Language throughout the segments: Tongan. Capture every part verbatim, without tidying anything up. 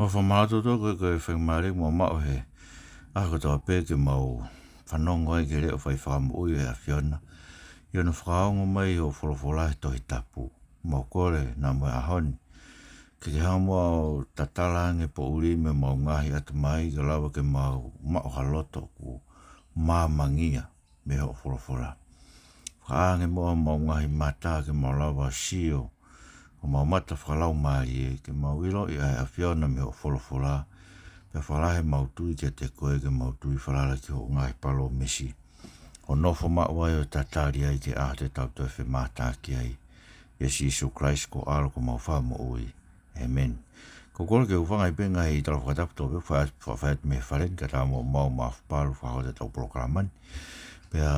Mau fakamālō atu koe, koe faingamālie mo mau maʻu he ʻaho kotoa pē ke mau fanongo ai ki he leʻo fai fakamoʻui ʻa e ʻAfiona. ʻI hono fakaongo mai ʻo folofola he Tohi Tapu. Mau kole naʻa mo e ʻaho ni ke ke hanga muʻa ʻo tatala ange poʻuli mei homau ngaahi ʻatamai ke lava ke mau maʻu ha loto ʻoku māmangia mei hoʻo folofola. Fakaange muʻa homau ngaahi mata ke mau lava sio, ʻo mau mata fakalaumālie ke mau ʻiloʻi ʻa e ʻAfiona mei hoʻo folofola. Pea fakalahi ʻemau tui kiate koe ke mau tui falala ki hoʻo ngaahi palōmesi, ʻo nofo maʻu ai ʻo tatali ai ki he ʻaho te tau toe femātaaki ai. ʻIa Sīsū Kalaisi ko ho ʻAlo ko homau Fakamoʻui. ʻĒmeni. Ko e kole ke u hūfanga ʻi he ngaahi tala fakatapu kotoa pē ʻoku faʻa-, faʻa-, faʻa-, mei he fale ni kae ʻatā muʻa ʻemau maʻu fapalu fakahoko ʻetau polokalama ni. Pea,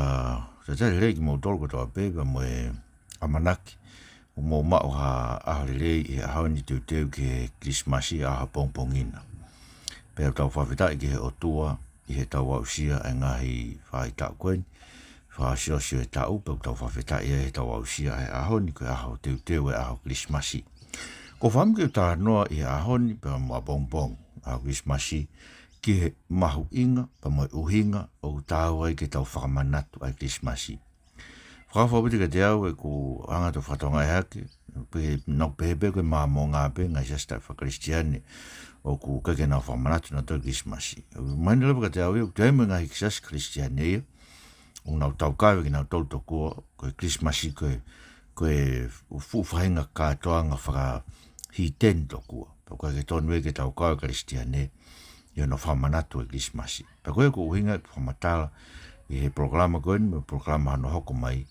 tatali lelei kimoutolu kotoa pē, pea mo e ʻamanaki ʻoku mou maʻu ha ʻaho lelei ʻi he ʻaho ni teuteu ki he Kilisimasi, ʻaho pongipongi na. Pea tau fakafetaʻi ki he ʻOtua ʻi heʻetau aʻusia ʻa e ngaahi faʻahitaʻu ko eni, fakaʻosiʻosi ʻo e taʻu, pea tau fakafetaʻi ai heʻetau aʻusia ʻa e ʻaho ni ko e ʻaho teuteu ʻo e ʻaho Kilisimasi. ʻOku ou fakaʻamu ke u talanoa ʻi he ʻaho ni pea mo ʻapongipongi ʻaho Kilisimasi ki he mahuʻinga pea mo e ʻuhinga ʻoku taau ai ke tau fakamanatu ʻa e Kilisimasi. Fakaʻofa ʻaupito kiate au ʻeku hanga atu ʻo fakatokangaʻi hake, pea naʻá ku pehē pē ko e Māmonga pē, ngaahi siasi taʻe faka-Kalisitiane ʻoku ʻikai ke nau fakamanatu nautolu e Kilisimasi. Mahino leva kiate au ia, ʻoku ʻi ai mo e ngaahi siasi Kalisitiane ia ʻoku nau taukaveʻi kinautolu tokua ko e Kilisimasi ko e, ko e fuʻu faʻahinga kātoanga fakahīteni tokua. Pea ʻoku ʻikai ke tonu ia ke taukaveʻi e Kalisitiane ʻi hono fakamanatu e Kilisimasi. Pea ko ia ko e ʻuhinga ʻeku fakamatala ʻi he polokalama ko eni mo e polokalama hono hoko mai,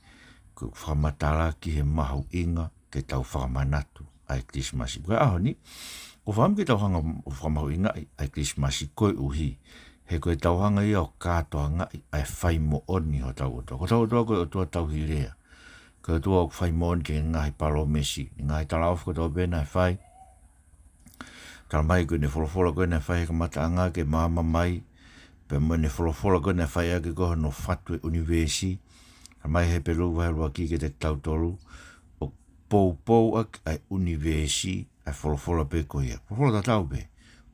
ko ʻeku fakamatala ki he mahuʻinga ke tau fakamanatu ʻa e Kilisimasi. Ko e ʻaho ni, ʻoku ou fakaʻamu ke tau hanga ʻo fakamahuʻingaʻi ʻa e Kilisimasi koeʻuhi he ko ʻetau hanga ia ʻo kātoangaʻi ʻa e faimoʻoni hotau ʻOtua. Ko hotau ʻOtua ko e ʻOtua tauhi lea. Ko e ʻOtua ʻoku faimoʻoni ki heʻene ngaahi palōmesi, ʻene ngaahi talaʻofa kotoa pē naʻe fai. Talamai ko ʻene folofola ko ē naʻe fai he kamataʻanga ke maama mai, pea mo ʻene folofola ko ē naʻe fai ʻaki ko hono fatu e ʻunivēsi. Talamai he Hepelū vahe ʻuluaki kiate kitautolu, ʻoku poupou ʻaki ʻa e ʻunivēsi ʻa e folofola pē ko ia. Folofola tatau pē,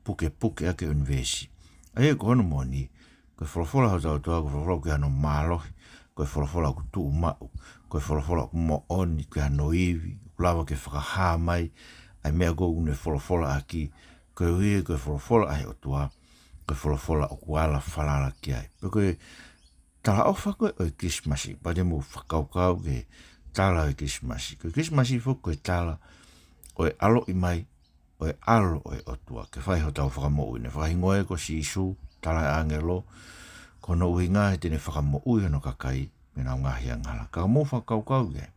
pukepuke ʻaki e ʻunivēsi. ʻA ia ko hono moʻoni, ko e folofola hotau ʻOtua, ko e folofola ʻoku ʻi ai hano mālohi, ko e folofola ʻoku tuʻu maʻu, ko e folofola ʻoku moʻoni, ʻoku ʻi ai hano ivi, ʻoku lava ke fakahā mai ʻa e meʻa ko ē ʻoku ne folofola ʻaki, koeʻuhi ko e folofola ʻa e ʻOtua, ko e folofola ʻoku ala falala ki ai. Pea ko e talaʻofa ko ē ʻo e Kilisimasi, pea te mou fakakaukau ki he tala ʻo e Kilisimasi. Ko e Kilisimasi foki ko e tala ʻo e ʻaloʻi mai ʻo e ʻAlo ʻo e ʻOtua ke fai hotau fakamoʻui. Ne fakahingoa ia ko Sīsū, tala ʻe he ʻāngelo, ko hono ʻuhinga he te ne fakamoʻui hono kakai mei heʻenau ngaahi angahala. Ka mou fakakaukau ki ai.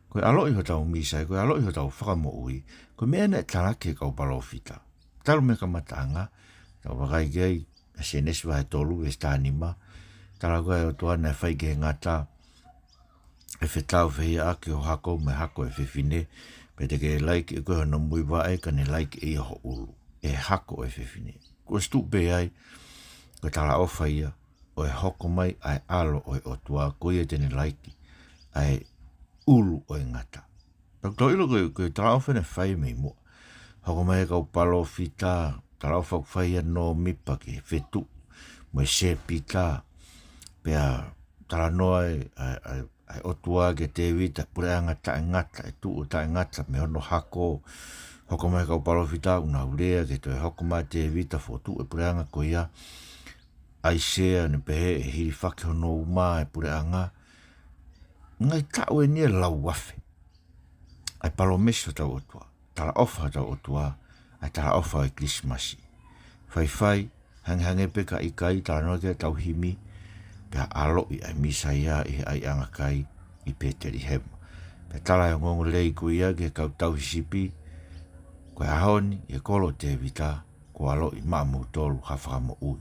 Ko e ʻaloʻi hotau Mīsaia, ko e ʻaloʻi hotau fakamoʻui, ko e meʻa naʻe talaki ʻe he kau palōfita. Talu mei he kamataʻanga, tau vakai ki ai, ʻa Sēnesi vahe tolu, veesi taha nima, tala ko ē ʻa e ʻOtua naʻe fai ki he ngata, ʻe fetaufehiʻaki ho hako mo e hako ʻo e fefine, pea te ke laiki ʻe koe hono muivaʻe, ka ne laiki ʻe ia ho ʻulu, ʻe he hako ʻo e fefine. Kuo ʻosi tuʻu pē ai, ko e talaʻofa ia ʻo e hoko mai ʻa e ʻAlo ʻo e ʻOtua, ko ia te ne laiki ʻa e ʻulu ʻo e ngata. Pea ʻoku tau ʻilo ko e, ko e talaʻofa naʻe fai mei muʻa. Hoko mai e kau palōfita, talaʻofa ʻoku fai ʻa Nōmipa ki he fetuʻu mo e sēpita. Pea talanoa e, ʻa e, ʻa e, ʻa e ʻOtua kia Tēvita, puleʻanga taʻengata, ʻe tuʻu ʻo taʻengata mei hono hako. Hoko mai e kau palōfita, ʻoku nau lea ke toe hoko mai ʻa Tēvita, fokotuʻu e puleʻanga ko ia. ʻAisea ne pehē ʻe hilifaki hono uma e puleʻanga. Ngaahi taʻu eni ʻe lauafe. ʻA e palōmesi hotau ʻOtua, talaʻofa hotau ʻOtua, ʻa e talaʻofa ʻo e Kilisimasi. Faifai, hangehangē pē ka ʻikai, talanoa ki ai ʻetau himi, pea ʻaloʻi ʻa e Mīsaia ʻi he ʻaiʻanga kai ʻi Pētelihema. Pea tala e ongoongolelei ko ia ki he kau tauhi sipi, ko e ʻaho ni, ʻi he kolo ʻo Tēvita, kuo ʻaloʻi maʻamoutolu ha fakamoʻui.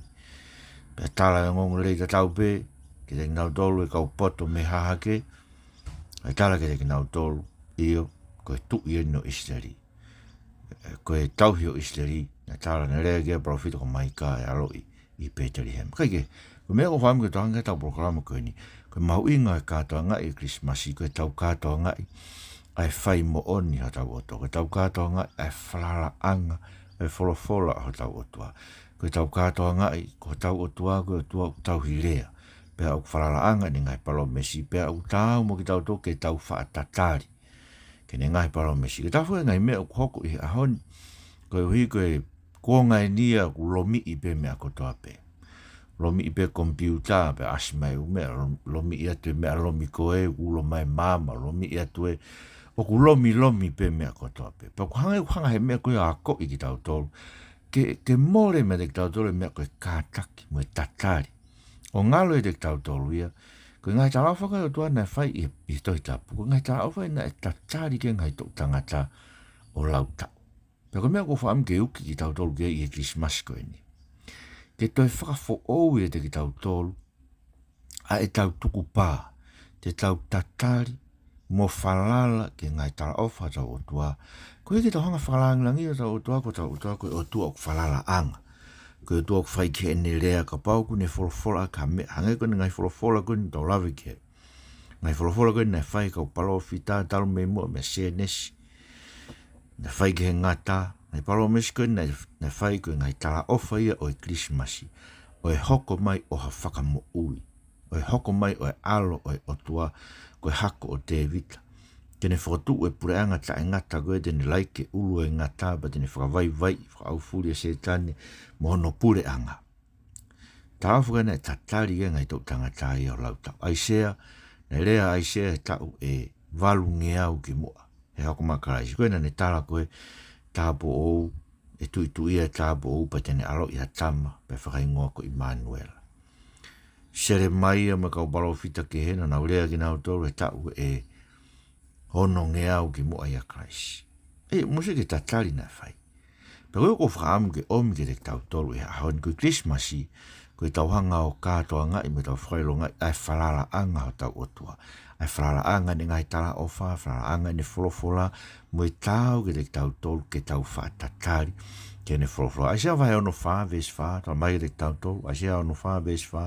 Pea tala e ongoongolelei tatau pē kiate kinautolu e kau poto mei hahake, ʻa e tala kiate kinautolu, ʻio, ko e tuʻi eni ʻo ʻIsileli. Ko e tauhi ʻo ʻIsileli, naʻe tala, naʻe lea ki ai e palōfita ko Maika, ʻe ʻaloʻi ʻi Pētelihema. Kae kehe, ko e meʻa ʻoku ou fakaʻamu ke tau hanga ki heʻetau polokalama ko eni, ko e mahuʻinga e kātoangaʻi e Kilisimasi, ko ʻetau kātoangaʻi ʻa e faimoʻoni hotau ʻOtua, ko ʻetau kātoangaʻi ʻa e falalaʻanga ʻa e folofola ʻa hotau ʻOtua. Ko ʻetau kātoangaʻi, ko hotau ʻOtua, ko e ʻOtua ʻoku tauhi lea. Pea ʻoku falalaʻanga ʻene ngaahi palōmesi, pea ʻoku taau mo kitautolu ke tau faʻa tatali ki heʻene ngaahi palōmesi. Ko e taha foki e ngaahi meʻa ʻoku hoko ʻi he ʻaho ni, koeʻuhi ko e kuonga eni ia ʻoku lomiʻi pē meʻa kotoa pē. Lomiʻi pē komipiuta pea ʻasi mai ʻū meʻa, lom-, lomiʻi atu e meʻa lomi ko ē, ʻoku ulo mai maama, lomiʻi atu e, ʻoku lomilomi pē meʻa kotoa pē. Pea ʻoku hanga, ʻoku hanga he meʻa ko ia ʻo akoʻi kitautolu ke, ke mole meiate kitautolu e meʻa ko e kātaki mo e tatali. ʻO ngalo ʻiate kitautolu ia, ko e ngaahi talaʻofa ko ē ʻa e ʻOtua naʻe fai ʻi, ʻi he Tohi Tapu, ko e ngaahi talaʻofa ia naʻe tatali ki ai e ngaahi toʻu tangata ʻo lautaʻu. Pea ko e meʻa ʻoku ou fakaʻamu ke uki kitautolu ki ai ʻi he Kilisimasi ko eni, ke toe fakafoʻou ʻiate kitautolu ʻa ʻetau tukupā, te tau tatali mo falala ki he ngaahi talaʻofa ʻa hotau ʻOtua. Koeʻuhi ke tau hanga ʻo fakalāngilangiʻi hotau ʻOtua, ko hotau ʻOtua ko e ʻOtua ʻoku falalaʻanga. Ko e ʻOtua ʻoku fai ki heʻene lea, kapau ʻoku ne folofola ʻaki ha meʻa, hangē ko ʻene ngaahi folofola ko eni ʻoku tau lave ki ai. Ngaahi folofola ko eni naʻe fai ki he kau palōfita talu mei muʻa, mei Sēnesi. Naʻe fai ki he ngata, ngaahi palōmesi ko eni naʻe, naʻe fai ko e ngaahi talaʻofa ia ʻo e Kilisimasi, ʻo e hoko mai ʻo ha Fakamoʻui, ʻo e hoko mai ʻo e ʻAlo ʻo e ʻOtua, ko e hako ʻo Tēvita. Te ne fokotuʻu e puleʻanga taʻengata ko ē, te ne laiki e ʻulu ʻo e ngata, pea te ne fakavaivaiʻi, fakaʻaufuli ʻa Sētane mo hono puleʻanga. Talaʻofa ko ē naʻe tatali ki ai e ngaahi toʻu tangata ia ʻo lautaʻu. ʻAisea, naʻe lea ʻa ʻAisea he taʻu ʻe valungeau ki muʻa he hoko mai ʻa Kalaisi. Ko ē naʻa ne tala ko ē, tāupoʻou, ʻe tuʻituʻia e tāupoʻou, pea te ne ʻaloʻi ha tama, pea fakahingoa ko ʻImanuela. Selemaia mo e kau palōfita kehe naʻa nau lea kinautolu he taʻu ʻe onongeau ki muʻa ʻia Kalaisi. ʻE, mou sio ki he tatali naʻe fai. Pea ko ia ʻoku ou fakaʻamu ke ʻomi kiate kitautolu he ʻaho ni, ko e Kilisimasi, ko ʻetau hanga ʻo kātoangaʻi mo ʻetau fakaʻilongaʻi ʻa e falalaʻanga ʻo hotau ʻOtua. ʻA e falalaʻanga ʻene ngaahi talaʻofa, falalaʻanga ʻene folofola, mo e taau kiate kitautolu ke tau faʻa tatali ki heʻene folofola. ʻAisea vahe ono fā, veesi fā, talamai kiate kitautolu, ʻAisea ono fā, veesi fā,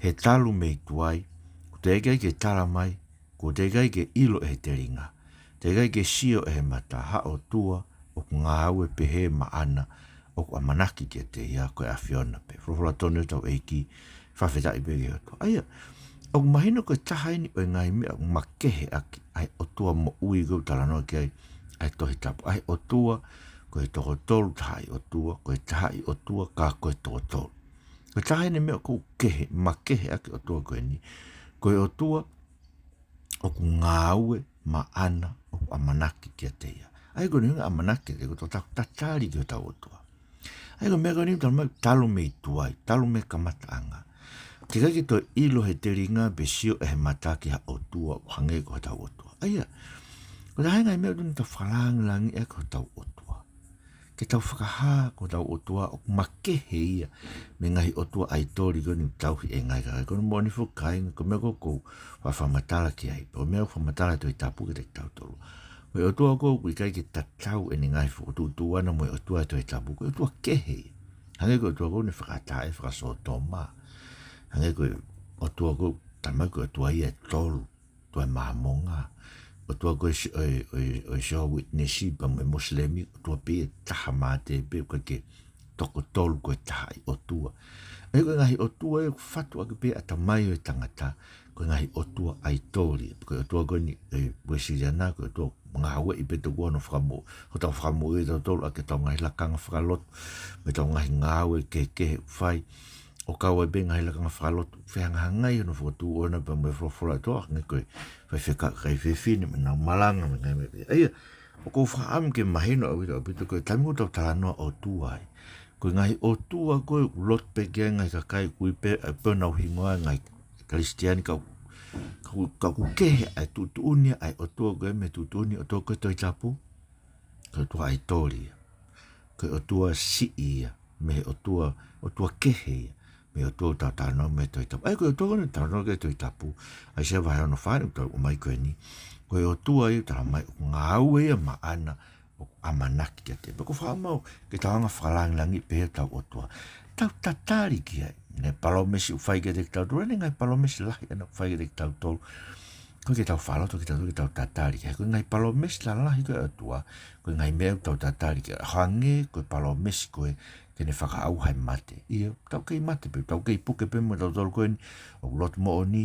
he talu mei tuai, kuo teʻeki ai ke talamai, kuo teʻeki ai ke ʻilo ʻe he telinga, teʻeki ai ke sio ʻe he mata, ha ʻOtua ʻoku ngāue pehē maʻana ʻoku ʻamanaki kiate ia, ko e ʻAfiona pē. Folofola tonu ʻetau ʻEiki, fakafetaʻi pē ki he ʻOtua. ʻA ia, ʻoku mahino ko e taha eni ʻo e ngaahi meʻa ʻoku makehe ʻaki ʻa e ʻOtua moʻui ʻoku talanoa ki ai ʻa e Tohi Tapu. ʻA e ʻOtua, ko e toko tolu tahaʻi ʻOtua, ko e tahaʻi ʻOtua, ka ko e toko tolu. Ko e taha eni e meʻa ʻoku kehe, makehe ʻaki e ʻOtua ko eni. Ko e ʻOtua ʻoku ngāue maʻana ʻoku ʻamanaki kiate ia. ʻA ia ko eni ʻoku ʻamanaki kiate ia, ko e toko tolu tatali ki hotau ʻOtua. ʻA ia ko e meʻa ko eni talamai, talu mei tuai, talu mei he kamataʻanga. Teʻeki ai ke toe ʻilo ʻe he telinga pe sio ʻe he mata ki ha ʻOtua ʻoku hangē ko hotau ʻOtua. ʻA ia, ko e taha e ngaahi meʻa ʻoku totonu ke tau fakalāngilangiʻi ʻaki hotau ʻOtua. Ke tau fakahā ko hotau ʻOtua ʻoku makehe ia mei he ngaahi ʻotua ʻaitoli ko eni ʻoku tauhi ʻe he ngaahi kakai. Ko hono moʻoni foki kāinga, ko e meʻa ʻoku ou faʻa fakamatala ki ai, pe ko e meʻa ʻoku fakamatala ʻe he Tohi Tapu kiate kitautolu. Ko e ʻOtua ʻoku ʻikai ke tatau ʻene ngaahi fokotuʻutuʻu ʻana mo e ʻOtua ʻa e Tohi Tapu, ko e ʻOtua kehe ia. Hangē ko e ʻOtua ʻoku ne fakaʻatā ʻa e fakasōtoma. Hangē ko e ʻOtua ʻoku talamai ko e ʻOtua ia ʻe tolu, ʻOtua ʻo e Māmonga, ʻOtua ko ē ʻo e, ʻo e, ʻo e Jehovah Witness pea mo e Mosilemi, ʻOtua pē ia ʻe taha mā te pē, ʻoku ʻikai ke toko tolu, ko e tahaʻi ʻOtua. ʻA ia ko e ngaahi ʻotua ia ʻoku fatu ʻaki pē ʻe he ʻatamai ʻo e tangata, ko e ngaahi ʻotua ʻaitoli. Ko e ʻOtua ko eni ʻa e Uēsiliana, ko e ʻOtua ʻoku ngāueʻi pē tokua hono fakamoʻui, hotau fakamoʻui ʻe tautolu ʻaki ʻetau ngaahi lakanga fakalotu, mo ʻetau ngaahi ngāue kehekehe ʻoku fai, ʻo kau ai pē ngaahi lakanga fakalotu, fehangahangai hono fokotuʻu ʻona pea mo e folofola ʻa e ʻOtua, hangē ko e faifekau kakai fefine mo ʻenau malanga mo e ngaahi meʻa pehē. ʻA ia, ʻoku ou fakaʻamu ke mahino ʻaupito, ʻaupito ko e taimi ʻoku tau talanoa ʻOtua ai, ko e ngaahi ʻotua ko ē ʻoku lotu pē ki ai e ngaahi kakai ʻoku ui pē, ʻa ē pē ʻoku nau hingoa e ngaahi Kalisitiane, ka ʻoku, ka ʻoku, ka ʻoku kehe ʻa e tuʻutuʻuni ʻa e ʻOtua ko ē mei he tuʻutuʻuni ʻo e ʻOtua ko ē Tohi Tapu. Ko e ʻotua ʻaitoli ia. Ko e ʻotua siʻi ia mei he ʻOtua, ʻotua kehe ia mei he ʻOtua ʻoku tau talanoa mei he Tohi Tapu. ʻA ia ko e ʻOtua ko eni ʻoku talanoa ki ai e Tohi Tapu, ʻAisea vahe ono fā ʻoku tau ʻomai ko eni, ko e ʻOtua ia ʻoku talamai ʻoku ngāue ia maʻana ʻoku ʻamanaki kiate ia. Pea ʻoku ou fakaʻamu ke tau hanga ʻo fakalāngilangiʻi pehē hotau ʻOtua. Tau tatali ki ai. Ngaahi palōmesi ʻoku fai kiate kitautolu, ʻa ʻene ngaahi palōmesi lahi ʻana ʻoku fai kiate kitautolu. Ko e ke tau fakalotolahi, ke tau, ke tau tatali ki ai. Ko e ngaahi palōmesi lalahi ko ē ʻa e ʻOtua, ko e ngaahi meʻa ʻoku tau tatali ki ai. Hangē ko e palōmesi ko ē te ne fakaʻauha e mate. ʻIo, tau kei mate pē, tau kei puke pē mo tautolu ko eni ʻoku lotu moʻoni,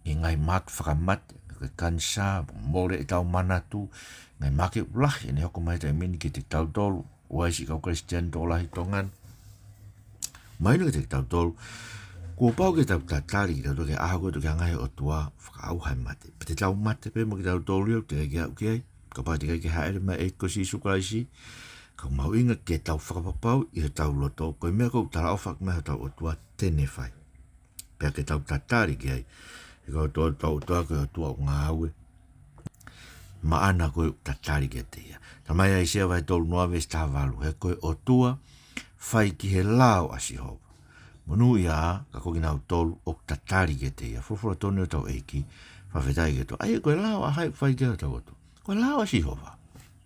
ʻi he ngaahi mahaki fakamate, ko e kanisā, mole ʻetau manatu, ngaahi mahaki lahi ʻe ne hoko mai he taimi ni kiate kitautolu, ʻoku ʻi ai siʻi kau Kalisitiane tokolahi ʻi Tonga ni. Mahino kiate kitautolu, kuo pau ke tau tatali kitautolu ki he ʻaho ko ē ʻe toki hanga ʻe he ʻOtua ʻo fakaʻauha e mate. Pea te tau mate pē mo kitautolu ia, teʻeki ke aʻu ki ai, kapau teʻeki ke hāʻele mai e ʻEiki ko Sīsū Kalaisi, ka ʻoku mahuʻinga ke tau fakapapauʻi ʻi hotau loto, ko e meʻa ʻoku talaʻofa mai hotau ʻOtua te ne fai. Pea ke tau tatali ki ai. He ko hotau ʻOtua, ʻOtua ko e ʻOtua ʻoku ngāue. Maʻana ko e tatali kiate ia. Talamai ʻe ʻAisea vahe tolu noa veesi taha valu. He ko e ʻOtua fai ki he lao ʻa Sihova. Monūʻia ā, ka ko kinautolu ʻoku tatali kiate ia. Folofola tonu ʻa hotau ʻEiki, fakafetaʻi ki he ʻOtua. ʻA ia ko e lao ʻa hai ʻoku fai ki ai hotau ʻOtua? Ko e lao ʻa Sihova.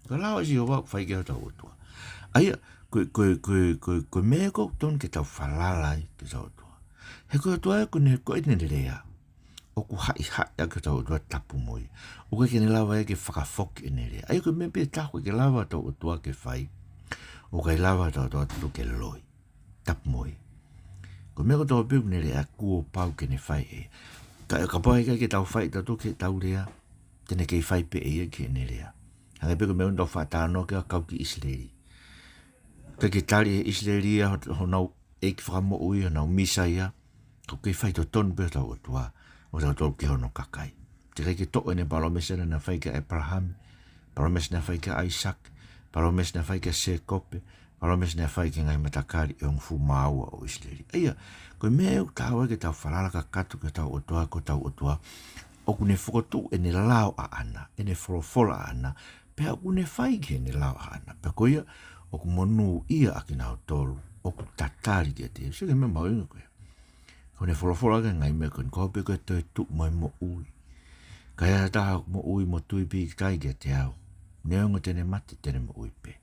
Ko e lao ʻa Sihova ʻoku fai ki ai hotau ʻOtua. ʻA ia, ko e, ko e, ko e, ko e, ko e meʻa ʻoku totonu ke tau falala ai ki hotau ʻOtua. He ko e ʻOtua ē ʻoku ne, ko ʻene lea ʻoku haʻihaʻi ʻaki hotau ʻOtua, tapu mo ia. ʻOku ʻikai ke ne lava ia ke fakafoki ʻene lea. ʻA ia ko e meʻa pē ʻe taha ʻoku ʻikai ke lava hotau ʻOtua ke fai, ʻoku ʻikai lava hotau ʻOtua ke loi, tapu mo ia. Ko e meʻa kotoa pē ʻoku ne lea, kuo pau ke ne fai ʻe ia. Ka, kapau ʻe ʻikai ke tau fai ʻetautolu ki heʻetau lea, te ne kei fai pē ʻe ia ki heʻene lea. Hangē pē ko e meʻa ʻoku tau faʻa talanoa ki ai, kau ki ʻIsileli. ʻIkai ke tali ʻe ʻIsileli ia ho-, honau ʻEiki Fakamoʻui, honau Mīsaia, ka ʻoku kei faitotonu pē hotau ʻOtua, ʻo tautolu ki hono kakai. Teʻeki ai ke toʻo ʻene palōmesi naʻa ne fai kia ʻĒpalahame, palōmesi naʻe fai kia ʻAisake, palōmesi naʻe fai kia Sēkope, palōmesi naʻe fai ki he ngaahi matakali ʻe hongofulu mā ua ʻo ʻIsileli. ʻA ia, ko e meʻa ʻoku taau ai ke tau falala kakato ki hotau ʻOtua, ko hotau ʻOtua ʻoku ne fokotuʻu ʻene lao ʻaʻana, ʻene folofola ʻaʻana, pea ʻoku ne fai ki heʻene lao ʻaʻana. Pea ko ia ʻoku monūʻia ʻa kinautolu ʻoku tatali kiate ia. Sio ki he meʻa mahuʻinga ko ē. Ko ʻene folofola ki he ngaahi meʻa ko eni, ko au pē ko e toetuʻu mo e moʻui. Ka ai ha taha ʻoku moʻui mo tui pīkitai kiate au, neongo te ne mate, te ne moʻui pē.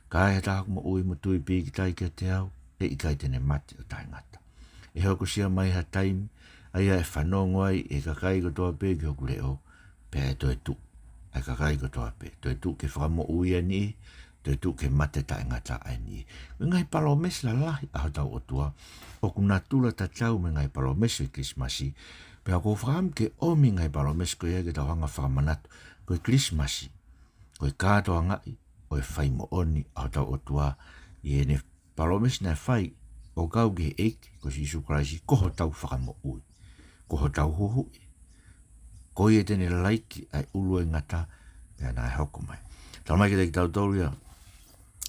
Ka ai ha taha ʻoku moʻui mo tui pīkitai kiate au, ʻe ʻikai te ne mate ʻo taʻengata. ʻE hokosia mai ha taimi, ʻa ia ʻe fanongo ai ʻe he kakai kotoa pē ki hoku leʻo, pea ʻe toetuʻu ʻa e kakai kotoa pē. Toetuʻu ki he fakamoʻui ʻa e niʻihi, toetuʻu ki he mate taʻengata ʻa e niʻihi. Ko e ngaahi palōmesi lalahi ʻa hotau ʻOtua, ʻoku natula tatau mo e ngaahi palōmesi ʻo e Kilisimasi. Pea ʻoku ou fakaʻamu ke ʻomi e ngaahi palōmesi ko ia ke tau hanga ʻo fakamanatu, ko e Kilisimasi ko e kātoangaʻi ʻo e fai moʻoni ʻa hotau ʻOtua ʻi heʻene palōmesi naʻe fai ʻo kau ki he ʻEiki ko Sīsū Kalaisi, ko hotau Fakamoʻui, ko hotau Huhuʻi. Ko ia te ne laiki ʻa e ʻulu ʻo e ngata, pea naʻe hoko mai. Talamai kiate kitautolu ia,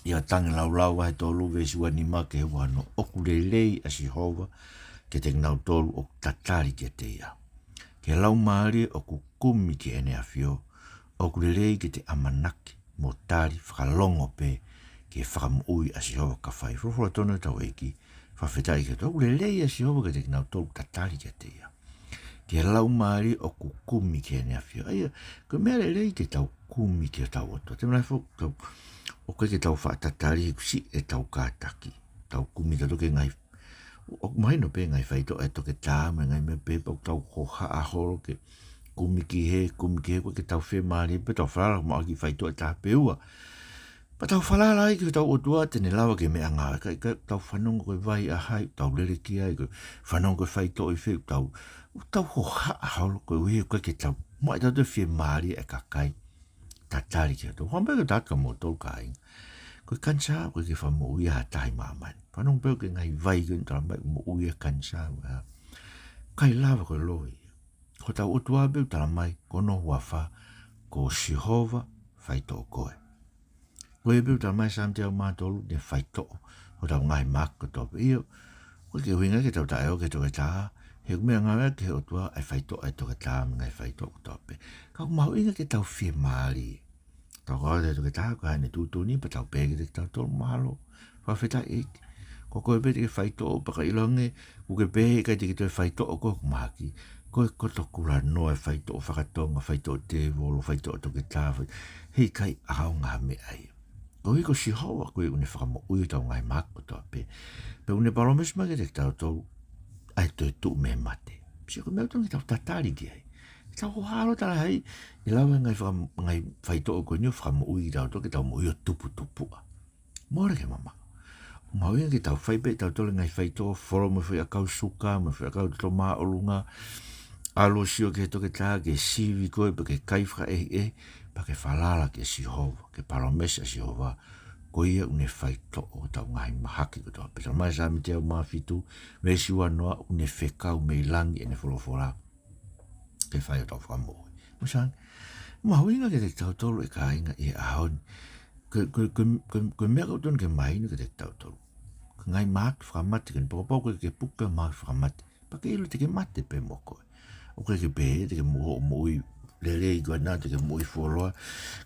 ʻia Tangilaulau vahe tolu veesi ua nima ki he ua ono, ʻoku lelei ʻa Sihova kiate kinautolu ʻoku tatali kiate ia, ki he laumālie ʻoku kumi ki heʻene ʻafio. ʻOku lelei ke te ʻamanaki mo tali fakalongo pē ki he fakamoʻui ʻa Sihova ka fai. Folofola tonu ʻa hotau ʻEiki, fakafetaʻi ki he ʻOtua. ʻOku lelei ʻa Sihova kiate kinautolu ʻoku tatali kiate ia, ki he laumālie ʻoku kumi ki heʻene ʻafio. ʻA ia, ko e meʻa lelei ke tau kumi ki hotau ʻOtua. Te mena fo, tau, ʻoku ʻikai ke tau faʻa tatali he kuo siʻi ʻetau kātaki. Tau kumi tautolu ki he ngaahi, ʻoku mahino pē ngaahi faitoʻo ʻa e toketā mo e ngaahi meʻa pehē, pea ʻoku tau hohaʻa holo ke kumi ki hē, kumi ki hē, ʻoku ʻikai ke tau fiemālie pē, tau falala mo e kiʻi faitoʻo ʻe taha pe ua. Pea tau falala ai ki hotau ʻOtua te ne lava ke meʻangāue. Ka, ka tau fanongo ko e vai ʻa hai ʻoku tau lele ki ai, ko e fanongo ko e faitoʻo ʻi fē ʻoku tau, ʻoku tau hohaʻa holo koeʻuhi ko e ʻikai ke tau maʻu ʻe tautolu e fiemālie ʻa e kakai tatali ki ai. Tau hanga pē ke tau ʻatu kia moutolu kāinga. Ko e kanisā, ʻoku ʻikai ke fakamoʻui ia ʻe ha taha ʻi māmani. Fanongo pē ki he ngaahi vai ko eni talamai ʻoku moʻui e kanisā, ʻa. ʻIkai lava, ko e loi ia. Ko hotau ʻOtua pē ʻoku talamai, ko hono huafa, ko Sihova faitoʻo koe. Ko ia pē ʻoku talamai ʻe Saame teau mā tolu, ne faitoʻo hotau ngaahi mahaki kotoa pē. ʻIo, ʻoku ʻikai ke ʻuhinga ke tau taʻeʻaonga ki he toketā, he ʻoku meʻangāueʻaki ʻe he ʻOtua ʻa e faitoʻo ʻa e toketā mo e ngaahi faitoʻo kotoa pē. Ka ʻoku mahuʻinga ke tau fiemālie. Tau kau atu ki he toketā, ko ʻene tuʻutuʻuni, pea tau pehē kiate kitautolu, mālō, fakafetaʻi ʻEiki. Ko koe pē te ke faitoʻo, pea ka ʻiloange ʻoku ke pehē ʻikai te ke toe faitoʻo koe ʻoku mahaki, ko e koto kulanoa e faitoʻo fakatonga, faitoʻo tēvolo, faitoʻo toketā, fai-, heʻikai ʻaonga ha meʻa ia. Koeʻuhi ko Sihova ko ia ʻoku ne fakamoʻui hotau ngaahi mahaki kotoa pē. Pea ʻoku ne palōmesi mai kiate kitautolu ʻa e toetuʻu mei he mate. Sio, ko e meʻa ʻoku totonu ke tau tatali ki ai. Tau hohaʻa ʻo tala hai, ʻe lava e ngaahi faka-, ngaahi faitoʻo ko eni ʻo fakamoʻui kitautolu ke tau moʻui ʻo tuputupuʻa. Mole ke mamaʻo. Mahuʻinga ke tau fai pē ʻe tautolu e ngaahi faitoʻo, folo mo e foʻi ʻakau suka, mo e foʻi ʻakau toto māʻolunga, ʻalu ʻo sio ki he toketā ke sivi koe pe ke kai fakaʻehiʻehi, pea ke falala kia Sihova, ki he palōmesi ʻa Sihova, ko ia ʻoku ne faitoʻo hotau ngaahi mahaki kotoa. Pea talamai ʻe Saame teau mā fitu, veesi uanoa, ʻoku ne fekau mei langi ʻene folofola ke fai hotau fakamoʻui. Mou sio ange, mahuʻinga kiate kitautolu e kāinga ʻi he ʻaho ni. Ko, ko, ko, ko, ko e meʻa ʻoku totonu ke mahino kiate kitautolu. Ko e ngaahi mahaki fakamate, kapau ʻoku ke puke mahaki fakamate, pea ke ʻilo te ke mate pē mo koe. ʻOku ʻikai ke pehē te ke mo-, moʻui lelei koe ʻanenai, te ke moʻui fuoloa.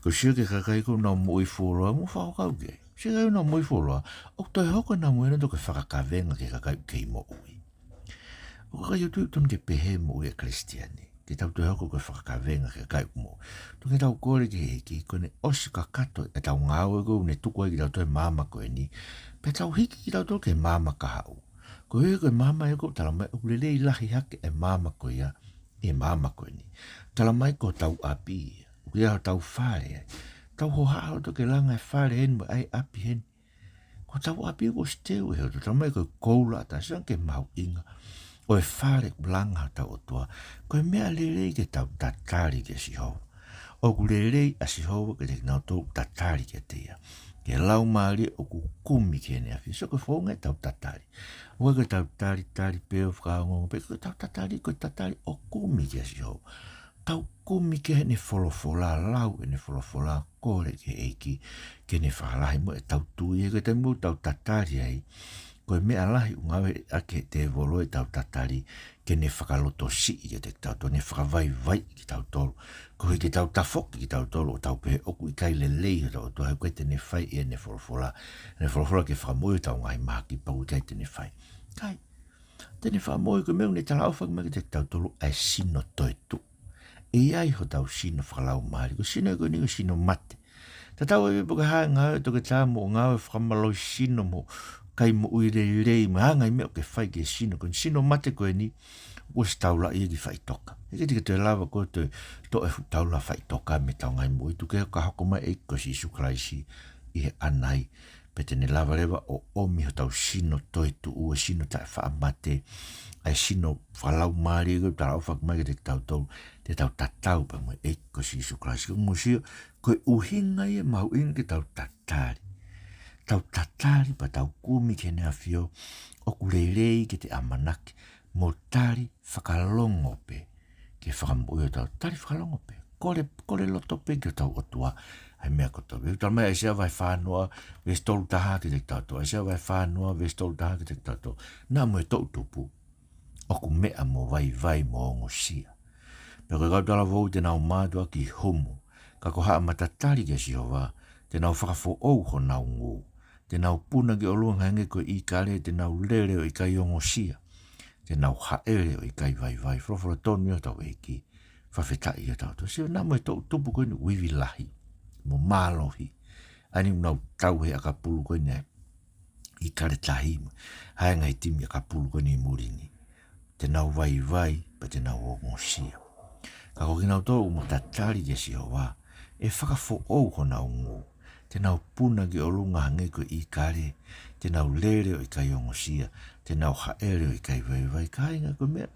Ko e sio ki he kakai ʻoku nau moʻui fuoloa, mou fakakaukau ki ai. Sio ki he kakai ʻoku nau moʻui fuoloa, ʻoku toe hoko ʻenau moʻui ʻanautolu ko e fakakavenga ki he kakai ʻoku kei moʻui. ʻOku ʻikai ke totonu ke pehē e moʻui ʻa e Kalisitiane. Ke tau toe hoko ko e fakakavenga ki he kakai ʻoku moʻui. Totonu ke tau kole ki he ʻEiki, ko ʻene ʻosi kakato ʻetau ngāue ko ē ʻoku ne tuku ai kitautolu he maama ko eni, pea tau hiki kitautolu ki he maama kahaʻu. Koeʻuhi ko e maama ia ʻoku talamai ʻoku lelei lahi hake e maama ko ia ʻi he maama ko eni. Talamai ko hotau ʻapi ia, ʻoku ʻi ai hotau fale ai. Tau hohaʻa loto ke langa e fale heni mo e ʻapi heni. Ko hotau ʻapi ʻoku ʻosi teu ʻe he ʻOtua. Talamai ko e koula ʻatā. Sio ange ki he mahuʻinga ʻo e fale ʻoku langa hotau ʻOtua. Ko e meʻa lelei ke tau tatali kia Sihova. ʻOku lelei ʻa Sihova kiate kinautolu ʻoku tatali kiate ia. Ki he laumālie ʻoku kumi ki heʻene ʻafio. Sio, ko e founga ʻetau tatali. ʻOku ʻikai ko ʻetau talitali pē ʻo fakaongoongo pē, ko ʻetau tatali, ko e tatali ʻoku kumi kia Sihova. Tau kumi ki heʻene folofola, lau ʻene folofola, kole ki he ʻEiki ke ne fakalahi mo ʻetau tui, he ko e taimi ʻoku tau tatali ai, ko e meʻa lahi ʻoku ngāueʻaki ʻe he tēvolo ʻetau tatali ke ne fakalotosiʻi kiate kitautolu, ne fakavaivaiʻi kitautolu. Koeʻuhi ke tau tafoki kitautolu ʻo tau pehē ʻoku ʻikai lelei hotau ʻOtua, he ʻoku ʻikai te ne fai ʻene folofola. ʻEne folofola ke fakamoʻui hotau ngaahi mahaki pea ʻoku ʻikai te ne fai. ʻIkai. Te ne fakamoʻui, ko e meʻa ʻoku ne talaʻofa mai kiate kitautolu ʻa e sino toetuʻu. ʻE ʻi ai hotau sino fakalaumālie, ko e sino ko eni ko e sino mate. Tatau ai pē pe ko e hā e ngāue ʻa e toketā mo e ngāue fakamālohisino mo e kai moʻui lelei mo e hā e ngaahi meʻa ʻoku ke fai ki he sino, ko e sino mate ko eni, ʻoku ʻosi taulaʻi ia ki faʻitoka. He ʻikai te ke toe lava koe ʻo toe toʻo e fuʻu taula faʻitoka mei heʻetau ngaahi moʻui, tuku kehe ka hoko mai e ʻEiki ko Sīsū Kalaisi ʻi he ʻanai, pea te ne lava leva ʻo ʻomi hotau sino toetuʻu, e sino taʻefaʻamate, ʻa e sino fakalaumālie ʻoku talaʻofa mai kiate kitautolu, te tau tatau pea mo e ʻEiki ko Sīsū Kalaisi. Ko e mou sio, ko e ʻuhinga ia mahuʻinga ke tau tatali. Tau tatali pea tau kumi ki heʻene ʻafio, ʻoku lelei ke te ʻamanaki mo tali fakalongo pē ke fakamoʻui hotau, tali fakalongo pē. Kole, kole loto pē ki hotau ʻOtua ʻa e meʻa kotoa. Pea talamai ʻe ʻAisea vahe fā noa, veesi tolu taha kiate kitautolu. ʻAisea vahe fā noa, veesi tolu taha kiate kitautolu. Naʻa mo e toʻutupu ʻoku meʻa mo vaivai mo ongosia. Pea ko e kau talavou te nau mātuʻaki humu. Ka ko haʻama tatali kia Sihova, te nau fakafoʻou honau ngū. Te nau puna ki ʻolunga hangē ko e ʻīkale, te nau lele ʻo ʻikai ongosia. Te nau haʻele ʻo ʻikai vaivai. Folofola tonu ia hotau ʻEiki. Fakafetaʻi ia hotau ʻOtua. Sio, naʻa mo e toʻutupu ko eni ʻoku ivi lahi mo mālohi. ʻA eni ʻoku nau tau he ʻakapulu ko eni ʻa e ʻīkale tahi mo e ngaahi timi ʻakapulu ko eni ʻi muli ni. Te nau vaivai, pea te nau ongosia. Ka ko kinautolu ʻoku mou tatali kia Sihova, ʻe fakafoʻou honau ngū. Te nau puna ki ʻolunga hangē ko e ʻīkale, te nau lele ʻo ʻikai ongosia, te nau haʻele ʻo ʻikai vaivai. Kāinga, ko e meʻa,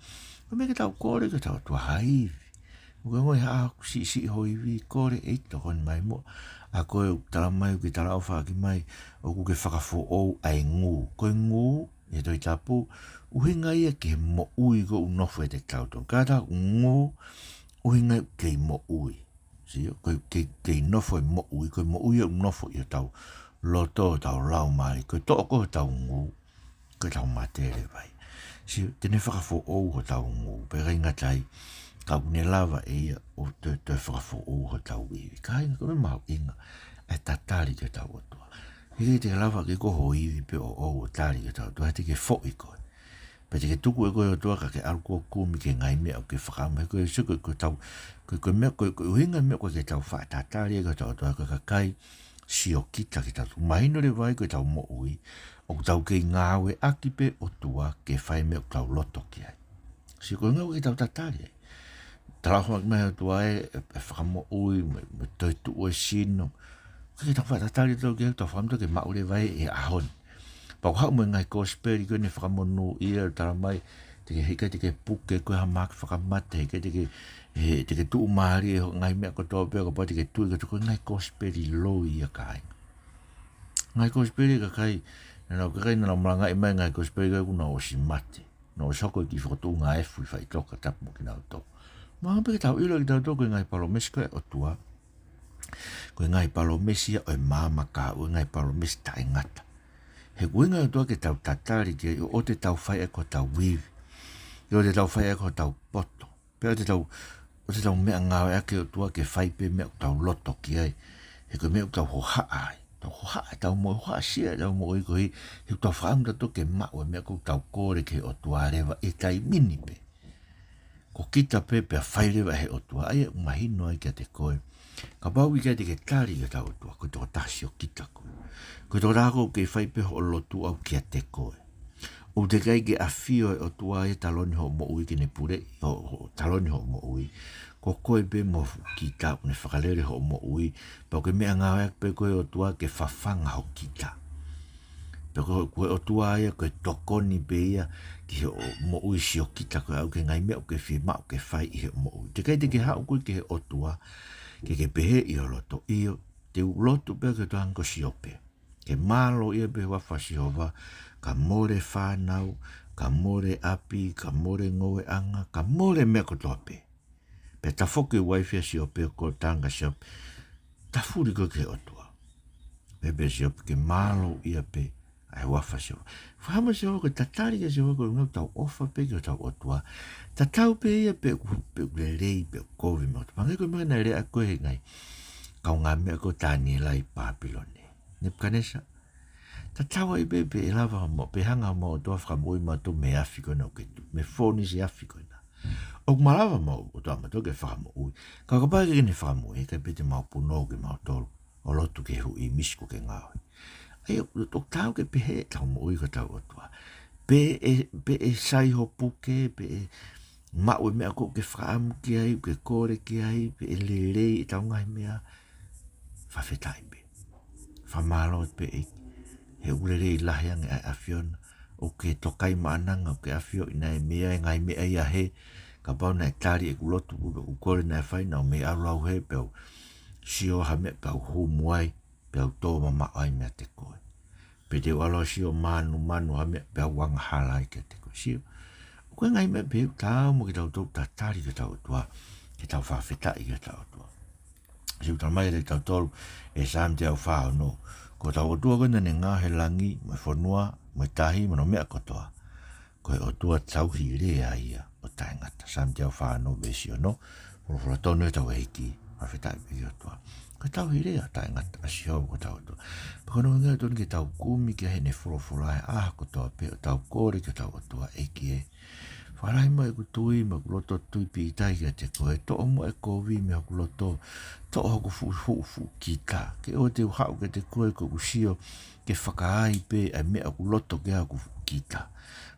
ko e meʻa ke tau kole ki hotau ʻOtua, ha ivi. ʻOku ke ongoʻi ha ʻaho ʻoku siʻisiʻi ho ivi, kole ʻEiki tokoni mai muʻa. ʻA koe ʻoku talamai, ʻoku ke talaʻofa ʻaki mai, ʻoku ke fakafoʻou ʻa e ngū. Ko e ngū, ʻi he Tohi Tapu, ʻuhinga ia ki he moʻui ʻoku nofo ʻiate kitautolu. Kātaki ngū, ʻuhinga ia ki he moʻui. Sio, ko e kei, kei nofo e moʻui, ko e moʻui ʻoku nofo ʻi hotau loto, hotau laumālie, ko e toʻo ko ē hotau ngū, ko ʻetau mate leva ia. Sio, te ne fakafoʻou hotau ngū, pea ʻikai ngata ai, ka ʻoku ne lava ʻe ia ʻo toe, toe fakafoʻou hotau ivi. Kāinga, ko e meʻa mahuʻinga ʻa e tatali ki hotau ʻOtua. He ʻikai te ke lava ke ko ho ivi pē ʻoʻou ʻo tali ki hotau ʻOtua, he te ke foʻi koe. Pea te ke tuku ʻe koe e ʻOtua ka ke ʻalu koe ʻo kumi ki he ngaahi meʻa ʻoku ke fakaʻamu. He ko e, sio, ko e, ko ʻetau, ko e, ko e meʻa, ko e, ko e ʻuhinga e meʻa ʻoku ʻikai ke tau faʻa tatali ai ki hotau ʻOtua, ko e kakai siokita kitautolu. Mahino leva ia ko ʻetau moʻui, ʻoku tau kei ngāueʻaki pē ʻOtua ke fai e meʻa ʻoku tau loto ki ai. Sio, ko e ʻuhinga ʻoku ʻikai ke tau tatali ai. talaʻofa mai ʻOtua ē, ʻe, ʻe fakamoʻui, mo, mo toetuʻu e sino. Ko e tau fakatatali tau ke, tau fakamoʻui ke maʻu leva ʻi he ʻaho ni. Pea ko e haʻu mo e ngaahi kosipeli ko eni fakamonūʻia, tala mai, te ke hika, te ke puke, ko e hā mai ke fakamate, hika, te ke, he, te ke tuʻumālie, ho ngaahi meʻa kotoa pē, kapau te ke tui, ko e ngaahi kosipeli loi ia kāinga. Ngaahi kosipeli kakai, naʻa nau kakai naʻa nau malangaʻi mai ngaahi kosipeli kakai kuo nau ʻosi mate. Nau ʻosi hoko e kiʻi fokotuʻunga efu ʻi faʻitoka tapu mo kinautolu. Maʻu pē ke tau ʻilo kitautolu ko e ngaahi palōmesi ko ē ʻa e ʻOtua. Ko e ngaahi palōmesi ia ʻo e maama kae ʻoua ngaahi palōmesi taʻengata. He ko e ʻuhinga ʻOtua ke tau tatali ki ai ʻoua te tau fai ʻaki hotau ivi. ʻOua te tau fai ʻaki hotau poto. Pea ʻoua te tau, ʻoua te tau meʻangāueʻaki ʻOtua ke fai pē meʻa ʻoku tau loto ki ai. He ko e meʻa ʻoku tau hohaʻa ai. Tau hohaʻa, tau mo hohaʻa sia, tau moʻui ko ē. He ʻoku tau fakaʻamu tautolu ke maʻu e meʻa ʻoku tau kole ki he ʻOtua leva ʻi he taimi ni pē. Ko kita pē pea fai leva ʻe he ʻOtua. ʻA ia ʻoku mahino ai kiate koe. Kapau ʻoku ʻikai te ke tali ki hotau ʻOtua, ko e tokotaha siokita koe. Ko e tokotaha koe ʻoku kei fai pē hoʻo lotu ʻau kiate koe. ʻOku teʻeki ai ke ʻafio e ʻOtua ʻi he taloni hoʻo moʻui ke ne puleʻi, ho, ho, taloni hoʻo moʻui. Ko koe pē mo kita ʻoku ne fakalele hoʻo moʻui. Pea ko e meʻangāueʻaki pē ko e ʻOtua ke fafanga ho kita. Pea ko, ko e ʻOtua ia, ko e tokoni pē ia ki hoʻo moʻui siokita ko ē ʻau ki he ngaahi meʻa ʻoku ke fiemaʻu ke fai ʻi hoʻo moʻui. Teʻeki ai te ke haʻu koe ki he ʻOtua, ke ke pehē ʻi ho loto, ʻio, te u lotu pē ki he ʻOtua hangē ko Siope. Ke mālōʻia pē huafa Sihova, ka mole fānau, ka mole ʻapi, ka mole ngoueʻanga, ka mole meʻa kotoa pē. Pea tafoki e uaifi ʻa Siope ʻo kole tanga Siope. Tafuli koe ki he ʻOtua. Pea pehē Siope ke mālōʻia pē ʻa e huafa Sihova. Fahama Sihova ko e tatali kia Sihova ko e ʻuhinga ʻoku tau ʻofa pē ki hotau ʻOtua. Tatau pē ia pe ʻoku, pe ʻoku lelei, pe ʻoku kovi mo. Pangai ko e meʻa naʻe lea ko ē he ngaahi kaungāmeʻa ko Taniela ʻi Pāpilone. Nepukanesa. Tatau ai pē pe ʻe lava mo, pe hanga mo ʻOtua fakamoʻui mautolu mei he afi ko ena ʻoku ke tuʻu, mei he fōnise afi ko ena. ʻOku malava mo ʻOtua mautolu ke fakamoʻui. Ka kapau ʻe ʻikai ke ne fakamoʻui, ʻe ʻikai pē te mau punou ke mautolu ʻo lotu ki he huʻi misi ʻoku ke ngaohi. ʻA ia, ʻoku taau ke pehē ʻetau moʻui ki hotau ʻOtua. Pe ʻe, pe ʻe sai ho puke, pe ʻe maʻu e meʻa ʻoku ke fakaʻamu ki ai, ʻoku ke kole ki ai, pe ʻe lelei ʻetau ngaahi meʻa, fakafetaʻi pē. Fakamālō pē ʻEiki. He ʻoku lelei lahi ange ʻa e ʻAfiona. ʻOku ke tokaimaʻananga, ʻoku ke ʻafioʻi naʻe meʻa e ngaahi meʻa ia he, kapau naʻe tali ʻeku lotu, ʻoku kole naʻe fai, naʻa ku mei ʻalu au he, pea u sio ha meʻa pea u humu ai, pea u tō mamaʻo ai meiate koe. Pe te u ʻalu ʻo sio manumanu ha meʻa pea u angahala ai kiate koe. Sio. ʻOku ʻi ai e ngaahi meʻa pehē ʻoku taau mo kitautolu tatali ki hotau ʻOtua, ke tau fakafetaʻi ki hotau ʻOtua. Sio, tala mai kiate kitautolu ʻe Saame teau fā ono. Ko hotau ʻOtua ko ē naʻa ne ngaohi e langi, mo e fonua, mo e tahi, mo hono meʻa kotoa. Ko e ʻOtua tauhi lea ia ʻo taʻengata. Saame teau fā ono veesi ono, folofola tonu ʻetau ʻEiki, fakafetaʻi ki he ʻOtua. Ko e tauhi lea ʻo taʻengata ʻa Sihova ko hotau ʻOtua. Pea ko hono ʻuhinga ia tonu ke tau kumi ki heʻene folofola he ʻaho kotoa pē ʻo tau kole ki hotau ʻOtua, ʻEiki ē. Fakalahi mai ʻeku tui, mo ʻeku loto tui pīkitai kiate koe, toʻo muʻa e kovi mei hoku loto, toʻo hoku fuʻu, fuʻu, fuʻu kita. Ke ʻoua te u haʻu kiate koe ko ʻeku sio, ke fakaai pē ʻa e meʻa ʻoku loto ki ai hoku fuʻu kita.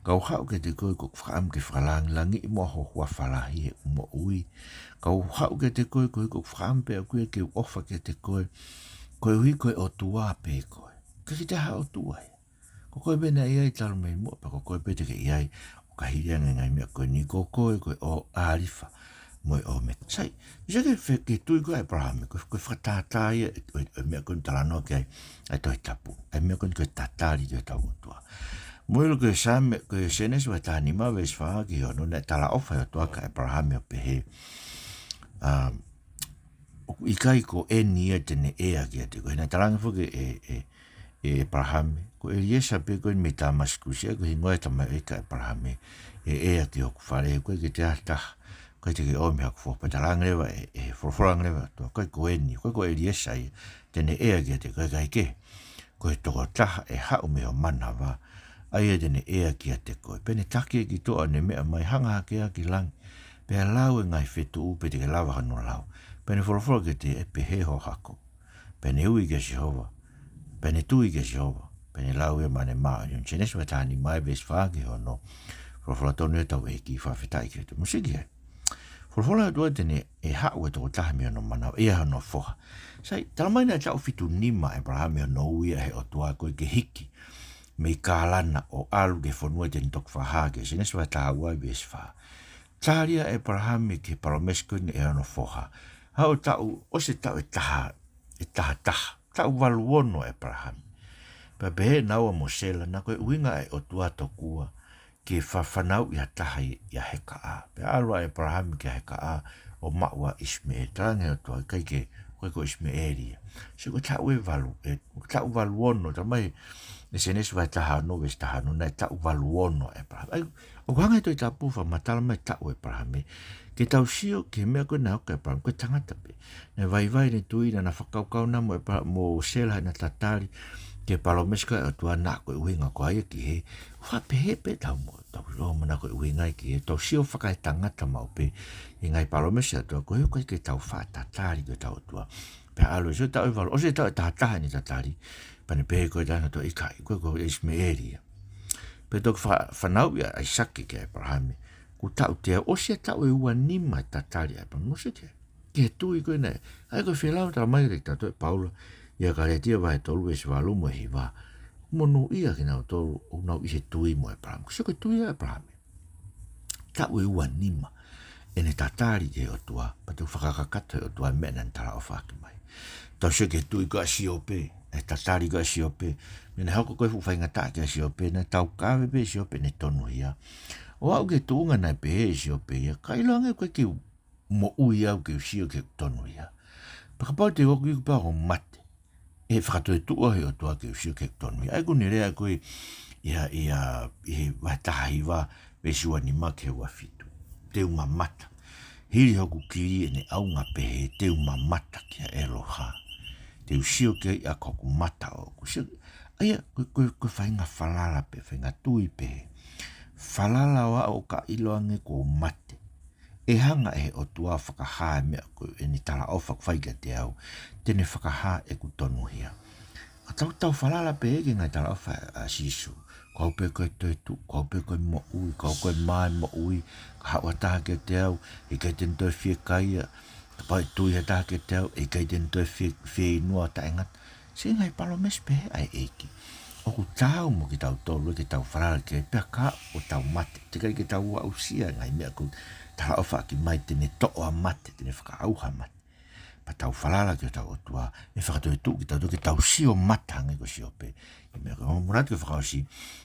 Ka u haʻu kiate koe ko ʻeku fakaʻamu ke fakalāngilangiʻi muʻa ho huafa lahi heʻeku moʻui. Ka u haʻu kiate koe ko ʻeku fakaʻamu pē ʻaʻaku ia ke u ʻofa kiate koe, koeʻuhi ko e ʻOtua pē koe. ʻIkai ke toe ʻi ai ha ʻOtua ia. Ko koe pē naʻe ʻi ai talu mei muʻa, pea ko koe pē te ke ʻi ai ʻo ka hili ange ngaahi meʻa ko eni. Ko koe ko e ʻAlifa mo e ʻOmeka. Sai, ʻosi ke fe-, ke tui ko ē ʻa ʻĒpalahame, ko e, ko e fakatātā ia ʻo e, ʻo e, ʻo e meʻa ko eni talanoa ki ai ʻa e Tohi Tapu. ʻA e meʻa ko eni ko e tatali ki hotau ʻOtua. Mou ʻilo ko e Saame, ko e Sēnesi vahe taha nima veesi fā ki he ono, naʻe talaʻofa ʻe he ʻOtua kia ʻĒpalahame ʻo pehē, um, ʻoku ʻikai ko eni ia te ne ʻea kiate koe. Naʻe talaange foki ʻe, ʻe, ʻe ʻĒpalahame, ko ʻEliesa pē ko eni mei Tāmasikusi, ʻa ia ko e hingoa ʻo e tamaioʻeiki ʻa ʻĒpalahame, ʻe ʻea ki hoku fale, he ʻoku ʻikai ke toe ʻi ai ha taha, ʻikai te ke ʻomi haku foha. Pea talaange leva ʻe, ʻe he folofola ange leva ʻa e ʻOtua, ʻikai ko eni, ʻikai ko ʻEliesa ia te ne ʻea kiate koe, kaekehe, ko e tokotaha ʻe haʻu mei ho manava, ʻa ia te ne ʻea kiate koe. Pea ne taki e kitoa ʻo ne meʻa mai, hanga hake ia ki langi, pea lau e ngaahi fetuʻu pe te ke lava hono lau. Pea ne folofola kiate ia, ʻE pehē ho hako. Pea ne ui kia Sihova. Pea ne tui kia Sihova. Pea ne lau ia maʻane māʻoniʻoni. Sēnesi vahe taha nima veesi fā ki he ono. Folofola tonu ia ʻetau ʻEiki, fakafetaʻi ki he ʻOtua. Mou sio ki ai. Folofola ʻa e ʻOtua te ne ʻe haʻu e tokotaha mei hono manava, ʻi ai hono foha. Sai, talamai naʻe taʻu fitu nima ʻa ʻĒpalahame ʻi hono ui ʻe he ʻOtua ko ē ke hiki mei Kalana ʻo ʻalu ki he fonua te ne toki fakahā ki ai, Sēnesi vahe taha ua veesi fā. Tali ʻa ʻĒpalahame ki he palōmesi ko eni ʻe hono foha. Haʻu taʻu, ʻosi e taʻu ʻe taha, ʻe taha taha, taʻu valu ono ʻa ʻĒpalahame. Pea pehē naua mo Sela, naʻa ko e ʻuhinga ʻa e ʻOtua tokua ke fa-, fanauʻi ha taha ʻia Hekaʻa. Pea ʻalu ʻa ʻĒpalahame ki Hekaʻa ʻo maʻu ʻa ʻIsimeʻeli. Talaange ʻe he ʻOtua, ʻikai ke, ʻikai ko ʻIsimeʻeli ia. Sio ko e taʻu ʻe valu, ʻe, taʻu valu ono, talamai ʻe Sēnesi vahe taha ono veesi taha ono, naʻe taʻu valu ono ʻa ʻĒpalahame. ʻA ia, ʻoku hanga ʻe he Tohi Tapu ʻo fakamatala mai e taʻu ʻo ʻĒpalahame, ke tau sio ki he meʻa ko ē naʻe hoko kia ʻĒpalahame, ko e tangata pē. Naʻe vaivai ʻene tui, naʻa na fakakaukau naʻa mo ʻĒpa-, mo Sela ʻena tatali ki he palōmesi ko ē ʻa e ʻOtua, naʻa ko e ʻuhinga ko ia ki hē. Faʻa pehē pē ʻetau moʻui, tau sio mo naʻa ko e ʻuhinga ia ki hē, tau sio fakaetangata maʻu pē ʻi he ngaahi palōmesi ʻa e ʻOtua, koeʻuhi ko e ʻikai ke tau faʻa tatali ki hotau ʻOtua. Pea ʻalu ʻo sio taʻu ʻe valu, ʻosi e taʻu ʻe taha taha ʻene tatali, pea ne pehē ko e taha ʻe taha, ʻikai, ko e, ko ʻIsimeʻeli ia. Pea toki fa-, fanauʻi ʻa ʻAisake kia ʻĒpalahame, kuo taʻu teau, ʻosi e taʻu ʻe ua nima e tatali ʻa ʻĒpalahame, ʻosi ia ki he tui ko ē naʻe, ʻa ia ko e fēlau, talamai leva kiate kitautolu ʻe Paula ʻia Kalētia vahe tolu veesi valu mo e hiva. Monūʻia kinautolu ʻoku nau ʻi he tui mo ʻĒpalahame. Sio ko e tui ʻa ʻĒpalahame. Taʻu ʻe ua nima ʻene tatali ki he ʻOtua, pea toki fakakakato ʻe he ʻOtua e meʻa naʻa ne talaʻofa ʻaki mai. Tau sio ki he tui ko ē ʻa Siope, e tatali ko ē ʻa Siope, meʻa naʻe hoko ko e fuʻu faingataʻa kia Siope, naʻe taukave pē ʻe Siope ʻene tonuhia. ʻO aʻu ki he tuʻunga naʻe pehē ʻe Siope ia, ka ʻiloange ʻoku ʻikai ke u moʻui au ke u sio ki heʻeku tonuhia. Pea kapau te u ʻoku iku pea u mate, ʻe fakatoetuʻu au ʻe he ʻOtua ke u sio ki heʻeku tonuhia. ʻA ia ʻoku ne lea ko ē ʻia, ʻia, ʻi he vahe taha hiva, veesi ua nima ki he ua fitu. Te u mamata. Hili hoku kili ʻene ʻaunga pehē, te u mamata kia ʻEloha. Te u sio ki ai ʻaki hoku mata ʻoʻoku. Sio, ʻa ia, ko e, ko e, ko e faʻahinga falala pē, faʻahinga tui pē. Falala ʻo aʻu ka ʻiloange kuo u mate, ʻe hanga ʻe he ʻOtua ʻo fakahā e meʻa ko ē ʻene talaʻofa ʻoku fai kiate au, te ne fakahā ʻeku tonuhia. Ka tau, tau falala pē ki he ngaahi talaʻofa ʻa Sīsū. Ko au pē ko e toetuʻu, ko au pē ko e moʻui, ko au ko e mā ʻo e moʻui, ka haʻu ha taha kiate au, ʻe ʻikai te ne toe fiekaia, kapau ʻe tui ha taha kiate au, ʻe ʻikai te ne toe fie-, fieinua ʻo taʻengata. Siʻi ngaahi palōmesi pehē ʻa e ʻEiki. ʻOku taau mo kitautolu ke tau falala ki ai pea kapau ʻoku tau mate. Teʻeki ai ke tau aʻusia e ngaahi meʻa ʻoku talaʻofa ʻaki mai, te ne toʻo ʻa e mate, te ne fakaʻauha ʻa e mate. Pea tau falala ki hotau ʻOtua, ʻe fakatoetuʻu kitautolu ke tau sio mata hangē ko Siope. ʻI he meʻa ko ē, manatu ki he fakaʻosi,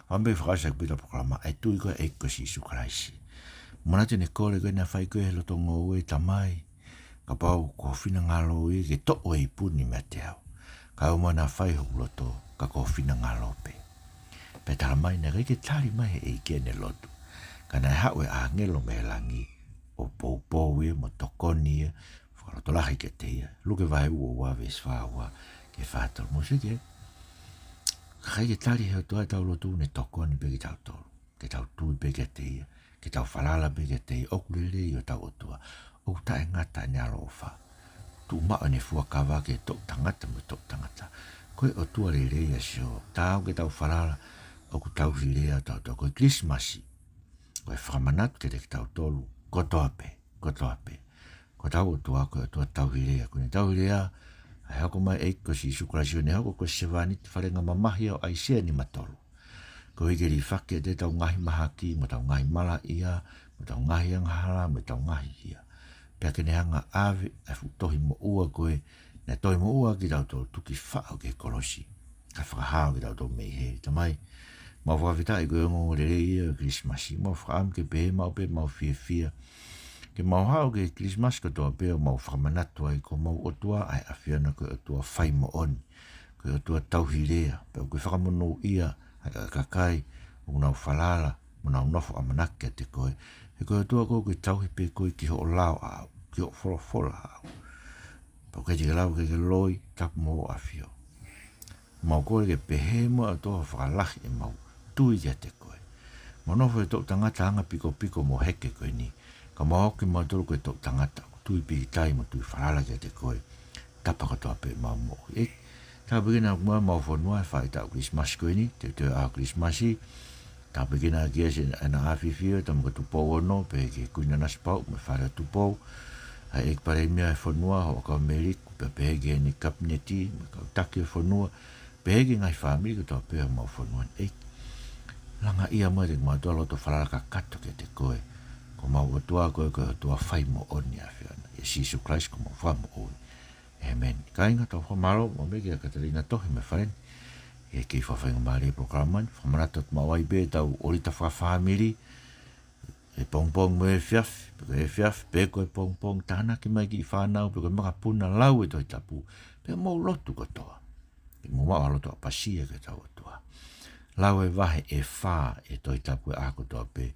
fakaʻamu pē ke fakaʻosi ʻaki pē ʻetau polokalama, ʻa e tui ko ē ʻa e ʻEiki ko Sīsū Kalaisi. Manatu ki heʻene kole ko ē naʻe fai ko ē he loto ngoue, Tamai, kapau ko ho finangalo ia ke toʻo e ipu ni meiate au. Kae ʻoua naʻa fai hoku loto, ka ko ho finangalo pē. Pea talamai naʻe ʻikai ke tali mai ʻe he ʻEiki ʻene lotu. Ka naʻe haʻu e ʻāngelo mei langi, ʻo poupou ia, mo tokoni ia, fakalotolahi kiate ia. Luke vahe ua ua veesi fā ua ki he fā tolu, mou sio ki ai. ʻIkai ke tali ʻe he ʻOtua ʻetau lotu, ne tokoni pē kitautolu. Ke tau tui pē kiate ia, ke tau falala pē kiate ia, ʻoku lelei hotau ʻOtua, ʻoku taʻengata ʻene ʻaloʻofa. Tuʻu maʻu ʻene fuakava ki he toʻu tangata mo e toʻu tangata. Ko e ʻOtua lelei ʻa Sihova, taau ke tau falala, ʻoku tauhi lelei hotau ʻOtua. Ko e Kilisimasi, ko e fakamanatu kiate kitautolu kotoa pē, kotoa pē. Ko hotau ʻOtua ko e ʻOtua tauhi lelei, ʻoku ne tauhi lelei, ʻa e hoko mai e ʻEiki ko Sīsū Kalaisi ʻo ne hoko ko e sevāniti faʻahinga mamahi ʻo ʻAisea nima tolu. Koeʻuhi ke lifaki ʻiate ia ʻetau ngaahi mahaki, mo ʻetau ngaahi malaʻia, mo ʻetau ngaahi angahala, mo ʻetau ngaahi hia. Pea ke ne hanga ʻo ʻave ʻa e fuʻu tohi moʻua ko ē naʻe tohi moʻua kitautolu, tuki faʻo ki he kolosi, kae fakahā kitautolu mei heli. Tamai, mau fakafetaʻi ko e ongoongolelei ia ʻo e Kilisimasi. Mau fakaʻamu ke pehē maʻu pē ʻemau fiefia, ke mau haʻu ki he Kilisimasi kotoa pē ʻo mau fakamanatu ai ko homau ʻOtua ʻa e ʻAfiona ko e ʻOtua fai moʻoni, ko e ʻOtua tauhi lelei, pea ʻoku ke fakamonūʻia ʻa e kakai ʻoku nau falala mo nau nofo ʻamanaki kiate koe. He ko e ʻOtua koe ʻoku ke tauhi pē koe ki hoʻo lao ʻaʻau, ki hoʻo folofola ʻaʻau. Pea ʻoku ʻikai te ke lava ke ke loi, tapu mo hoʻo ʻafio. Mau kole ke pehē muʻa ʻOtua, fakalahi ʻemau tui kiate koe. Mau nofo he toʻu tangata anga pikopiko mo heke ko eni, ka mau hoko kimautolu ko e toʻu tangata ʻoku tui pīkitai mo tui falala kiate koe. Tapa kotoa pē ʻemau moʻui. ʻEiki, tāpuekina ʻa homau fonua he faʻahitaʻu Kilisimasi ko eni, teuteu ʻaho Kilisimasi, Tāpuekina ʻaki ʻa e ʻAfiona ʻa Tama ko Tupou Ono, pehē ki he Kuini Nanasipauʻu mo e Fale ʻo Tupou, ʻa e ʻEiki Palēmia ʻo e fonua, Hoʻo ʻAkau Meliku, pea pehē ki heʻene Kapineti mo e kau taki ʻo e fonua, pehē ki he ngaahi fāmili kotoa pē ʻo homau fonua ni ʻEiki. Langa ia mo e te mau tuʻu loto falala kakato kiate koe. Ko homau ʻOtua, ko koe ko e ʻOtua fai moʻoni ʻAfiona. ʻIa Sīsū Kalaisi ko homau Fakamoʻui. ʻĒmeni. Kāinga, tau fakamālō mo e meʻa kia Katalina Tohi mo e fale ni. ʻI he kei fakafaingamālie e polokalama ni, fakamanatu atu maʻu ai pē ʻetau ʻōlita fakafāmili, he pongipongi mo e efiafi, pe ko e efiafi, pe ko e pongipongi, tānaki mai e kiʻi fānau, pe ko e makapuna, lau e Tohi Tapu, pea mou lotu kotoa. Ke mou maʻu ha loto ʻapasia ki hotau ʻOtua. Lau e vahe ʻe fā e Tohi Tapu he ʻaho kotoa pē.